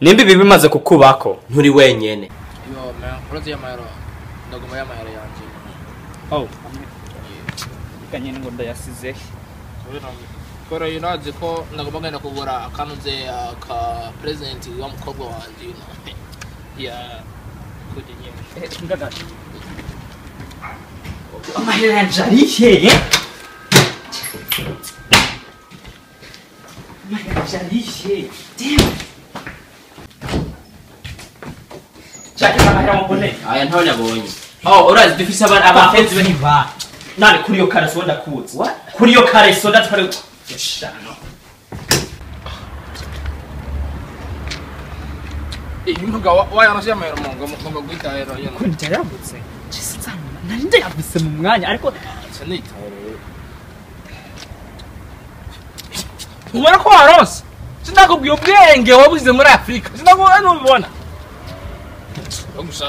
Nimba ibi bimaze kukubako nturi wenyene. Yo man, urazi y'amahera, ndaguma y'amahera yanje. Oh. Kanye ngo ndayasize. Kora you ko ndagomba ngenda kugura akanuze ka president wa mukobwa wanje, you know. Yeah. Kujya nyene. Ngaga. Amahera yanje ariheye. Amahera yanje ariheye. Damn. Jackie amahera mubone. Aya ntawe nabonye. Oh, urazi dufise abantu abapenzi ba. Nani kuri yo kare sonda kuzi. Kuri yo kare sonda twari shano. Imuga wa yana y'amahera mu ngomba guhita rero you know. Kunja yavutse. Chisana. Nari ndayavutse mu mwanya ariko sinitaye. Ubona ko waronse. Sindakubwiye ubwenge wabuze muri Afrika. Sindakubona nubibona. Gusa